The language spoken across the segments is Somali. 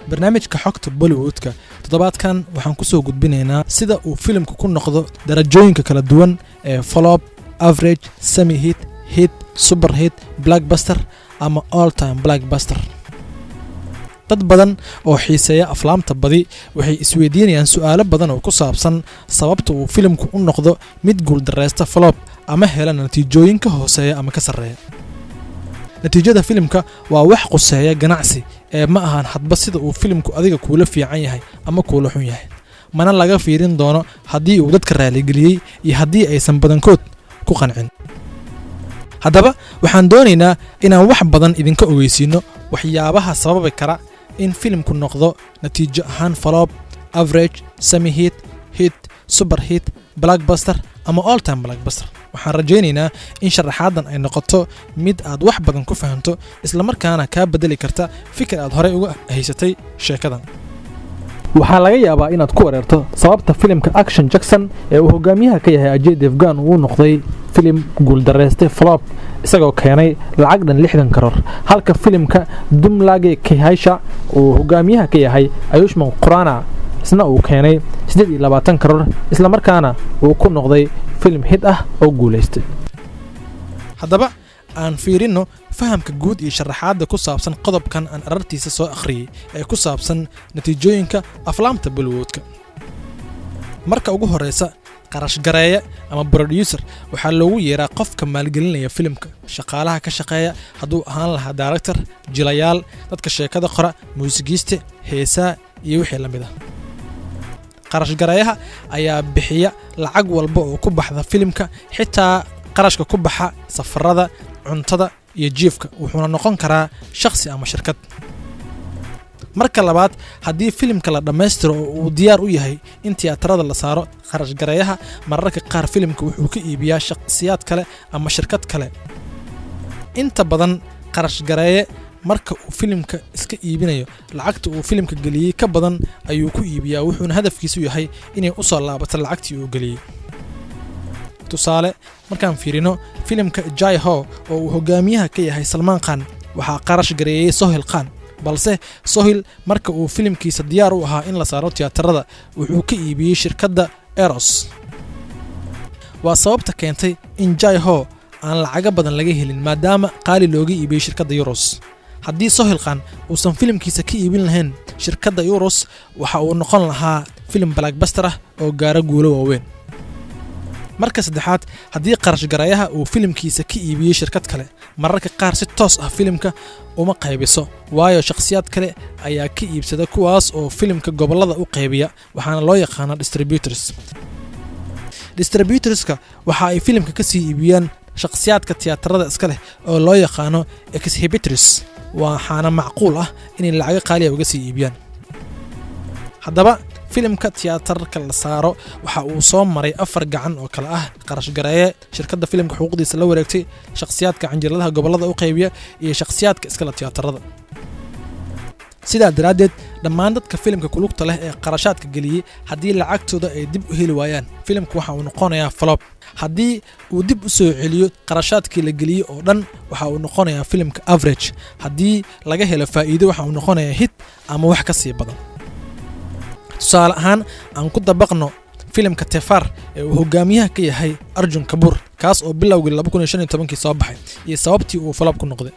Barnaamijka Xogta Bollywoodka toddobaadkan waxaan kusoo gudbinaynaa sida uu filimku ku noqdo darajooyinka kala duwan ee flop, average, semi hit, hit, super hit, blockbuster ama all time blockbuster. Dad badan oo xiiseeya aflaamta badi waxay isweydiinayaan su'aalo badan oo ku saabsan sababta uu filimku u noqdo mid guuldareysta, flop, ama hela natiijooyin ka hooseeya ama ka sarreeya. Natiijada filimka waa wax quseeya ganacsi ee ma ahan hadba sida uu filimku adiga kuula fiican yahay ama kuula xun yahay, mana laga fiirin doono haddii uu dadka raaligeliyey iyo haddii aysan badankood ku qancin. Haddaba waxaan doonaynaa inaan wax badan idinka ogeysiino waxyaabaha sababi kara in filimku noqdo natiijo ahaan flop, average, semi hit, hit, super hit, blockbuster ama all time blockbuster. Waxaan rajaynaynaa in sharaxaadan ay noqoto mid aad wax badan ku fahamto, islamarkaana kaa bedeli karta fikir aad horey uga haysatay sheekadan. Waxaa laga yaabaa inaad ku wareerto sababta filimka Action Jackson ee uu hogaamiyaha ka yahay Ajay Devgan uu noqday filim guuldareystay, flop, isagoo keenay lacag dhan 60 karoor, halka filimka Dum Laga Ke Haisha uu hogaamiyaha ka yahay Ayushmann Khurrana isna uu keenay 28 karoor, islamarkaana uu ku noqday filim hit ah oo guulaystay. Haddaba aan fiirinno fahamka guud iyo sharaxaadda ku saabsan qodobkan aan arartiisa soo akhriyey ee ku saabsan natiijooyinka aflaamta Bollywoodka. Marka ugu horeysa, qarashgareeye ama producer waxaa loogu yeeraa qofka maalgelinaya filimka, shaqaalaha ka shaqeeya, hadduu ahaan lahaa director, jilayaal, dadka sheekada qora, muusigiiste, heesaa iyo wixii la mid ah. Qarashgareeyaha ayaa bixiya lacag walba oo ku baxda filimka, xitaa qarashka ku baxa safarada, cuntada iyo jiifka, wuxuuna noqon karaa shakhsi ama shirkad. Marka labaad, haddii filimka la dhammaystiro oo uu diyaar u yahay in tiyaatarada la saaro, qarashgareeyaha mararka qaar filimka wuxuu ka iibiyaa shakhsiyaad kale ama shirkad kale. Inta badan qarashgareeye marka uu filimka iska iibinayo, lacagta uu filimka geliyey ka badan ayuu ku iibiyaa, wuxuuna hadafkiisu yahay inay u soo laabato lacagtii uu geliyey. Tusaale, markaan fiirino filimka Jai Ho oo uu hogaamiyaha ka yahay Salmaan Khan, waxaa qarash gareeyey Sohil Khan, balse Sohil marka uu filimkiisa diyaar u ahaa in la saaro tiyaatarada, wuxuu ka iibiyey shirkadda Eros. Waa sababta keentay in Jai Ho aan lacago badan laga helin, maadaama qaali looga iibiyey shirkadda Eros. Haddii Sohil Khan uusan filimkiisa ka iibin lahayn shirkadda Eros, waxa uu noqon lahaa filim blockbuster ah oo gaaro guulo waaweyn. Marka saddexaad, haddii qarashgarayaha uu filimkiisa ka iibiyey shirkad kale, mararka qaar si toos ah filimka uma qaybiso, waayo shakhsiyaad kale ayaa ka iibsada, kuwaas oo filimka gobollada u qaybiya, waxaana loo yaqaanaa distributors. Distributorska waxa ay filimka ka sii iibiyaan shakhsiyaadka tiyaatarada iska leh oo loo yaqaano exhibitors, waxaana macquul ah inay lacago qaaliya uga sii iibiyaan. Haddaba filimka tiyaatarka la saaro waxa uu soo maray afar gacan oo kale ah: qarashgareeye, shirkadda filimka xuquuqdiisa la wareegtay, shakhsiyaadka canjiladaha gobollada u qaybiya iyo shakhsiyaadka iskale tiyaatarada. Sidaa daraaddeed, dhammaan dadka filimka kulugta leh ee qarashaadka geliyey, haddii lacagtooda ay dib u heli waayaan, filimku waxa uu noqonayaa flop. Haddii uu dib u soo celiyo qarashaadkii la geliyey oo dhan, waxa uu noqonayaa filimka average. Haddii laga helo faa'iido, waxa uu noqonayaa hit ama wax ka sii badan. Tusaale ahaan, aan ku dabaqno filimka Tevaar ee uu hogaamiyaha ka yahay Arjun Kapoor, kaas oo bilowgii 2015-kii soo baxay, iyo sababtii uu flop ku noqday.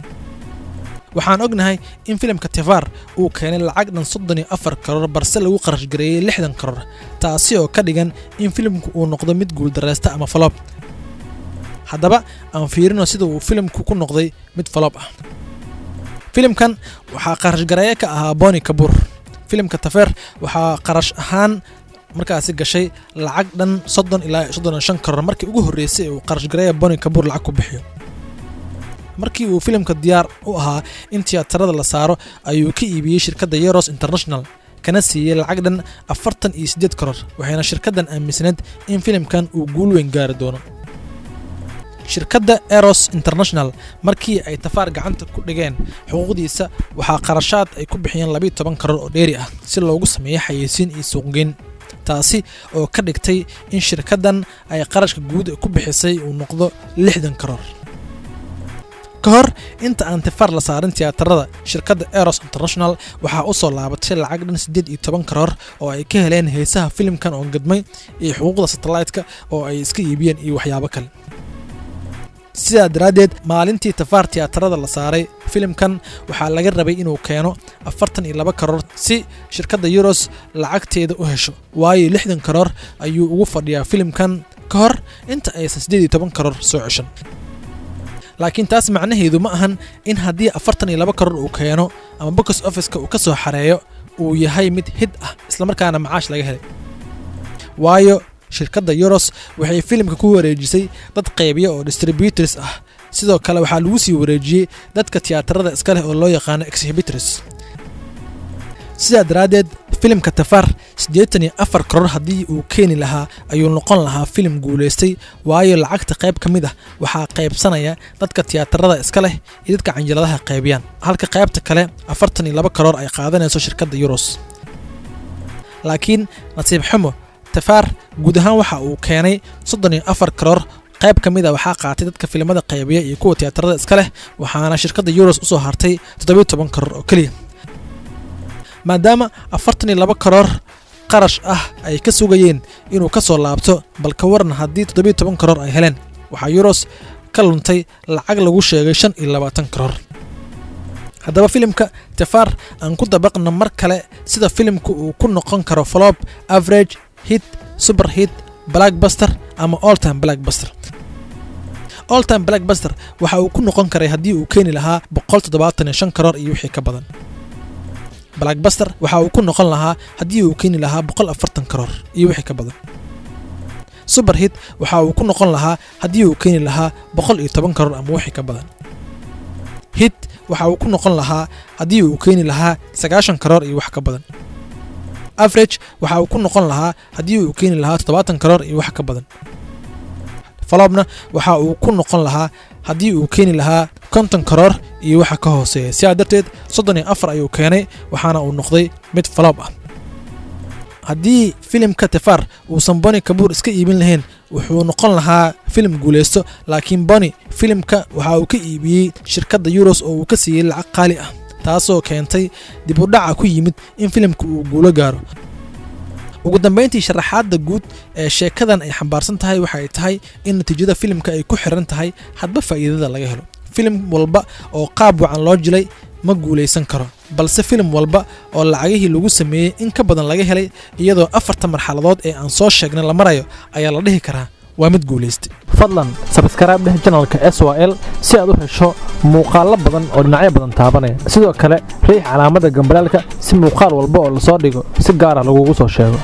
Waxaan ognahay in filimka Tevaar uu keenay lacag dhan 34 karoor, balse lagu qarash gareeyey 60 karoor, taasi oo ka dhigan in filimku uu noqdo mid guuldareysta ama flop. Haddaba aan fiirino sida uu filimku ku noqday mid flop ah. Filimkan waxaa qarashgareeye ka ahaa Boney Kapoor. Filimka Tevaar waxaa qarash ahaan markaasi gashay lacag dhan 30 ilaa 35 karoor, markii ugu horreysay ee uu qarashgareeya Boney Kapoor lacag ku bixiyo. Markii uu filimka diyaar u ahaa in tiyaatarada la saaro, ayuu ka iibiyey shirkadda Eros International, kana siiyey lacag dhan 48 karoor, waxayna shirkaddan aaminsanayd in filimkan uu guul weyn gaari doono. Shirkadda Eros International markii ay Tevaar gacanta ku dhigeen xuquuqdiisa, waxaa qarashaad ay ku bixiyeen 12 karoor oo dheeri ah si loogu sameeyo xayeysiin iyo suuqgeyn, taasi oo ka dhigtay in shirkaddan ay qarashka guud ku bixisay uu noqdo 60 karoor. Ka hor inta aan Tefaar la saarin tiyaatarada, shirkadda Eros International waxaa u soo laabatay lacag dhan 18 karoor oo ay ka heleen heesaha filimkan oo gadmay iyo xuquuqda satellite-ka oo ay iska iibiyeen iyo waxyaabo kale. Sidaa daraaddeed, maalintii Tefaar tiyaatarada la saaray, filimkan waxaa laga rabay inuu keeno 42 karoor si shirkadda Euros lacagteeda u hesho, waayo 60 karoor ayuu ugu fadhiyaa filimkan ka hor inta aysan 18 karoor soo ceshan. Laakiin taas macnaheedu ma ahan in haddii 42 karoor uu keeno ama box officeka uu ka soo xareeyo uu yahay mid hit ah, islamarkaana macaash laga helay, waayo shirkadda Euros waxay filimka ku wareejisay dad qaybiya oo distributors ah. Sidoo kale waxaa lagu sii wareejiyey dadka tiyaatarada iska leh oo loo yaqaano exhibitors. Sidaa daraaddeed, filimka Tefaar 84 karoor haddii uu keeni lahaa ayuu noqon lahaa filim guulaystay, waayo lacagta qayb ka mid ah waxaa qaybsanaya dadka tiyaatarada iska leh iyo dadka canjaladaha qaybiyaan, halka qaybta kale 42 karoor ay qaadanayso shirkadda Euros. Laakiin nasiib xumo, Tefaar guud ahaan waxa uu keenay 34 karoor. Qayb ka mid a waxaa qaatay dadka filimada qaybiya iyo kuwa tiyaatarada iska leh, waxaana shirkadda Euros usoo hartay 17 karoor oo keliya, maadaama 42 karoor qarash ah ay ka sugayeen inuu ka soo laabto. Bal ka waran haddii 17 karoor ay heleen? Waxaa Euros ka luntay lacag lagu sheegay 25 karoor. Haddaba filimka Tefaar aan ku dabaqno mar kale sida filimka uu ku noqon karo flop, average, hit, super hit, blockbuster ama all time blockbuster. All time blockbuster waxa uu ku noqon karay haddii uu keeni lahaa 175 karoor iyo wixii ka badan. Blockbuster waxa uu ku noqon lahaa haddii uu keeni lahaa 140 karoor iyo wixii ka badan. Super hit waxa uu ku noqon lahaa haddii uu keeni lahaa 110 karoor ama wixii ka badan. Hit waxa uu ku noqon lahaa haddii uu keeni lahaa 90 karoor iyo wax ka badan. Average waxa uu ku noqon lahaa haddii uu keeni lahaa 70 karoor iyo wax ka badan. Flopna waxa uu ku noqon lahaa haddii uu keeni lahaa 50 karoor iyo waxa ka hooseeya. Sidaa darteed, 34 ayuu keenay, waxaana uu noqday mid flop ah. Haddii filimka Tefaar uusan Boney Kapoor iska iibin lahayn, wuxuu noqon lahaa filim guulaysto. Laakiin Boney filimka waxa uu ka iibiyey shirkadda Euros oo uu ka siiyey lacag qaali ah, taasoo keentay dib u dhaca ku yimid in filimka uu guulo gaaro. Ugu dambeyntii, sharaxaadda guud ee sheekadan ay xambaarsan tahay waxay tahay in natiijada filimka ay ku xiran tahay hadba faa'iidada laga helo. Filim walba oo qaab wacan loo jilay ma guulaysan karo, balse filim walba oo lacagihii lagu sameeyey in ka badan laga helay, iyadoo afarta marxaladood ee aan soo sheegnay la marayo, ayaa la dhihi karaa waa mid guulaystay. Fadlan subscribe dheh channelka SYL si aad u hesho muuqaallo badan oo dhinacyo badan taabanaya. Sidoo kale riix calaamada gambalaalka si muuqaal walba oo lasoo dhigo si gaara lagugu soo sheego.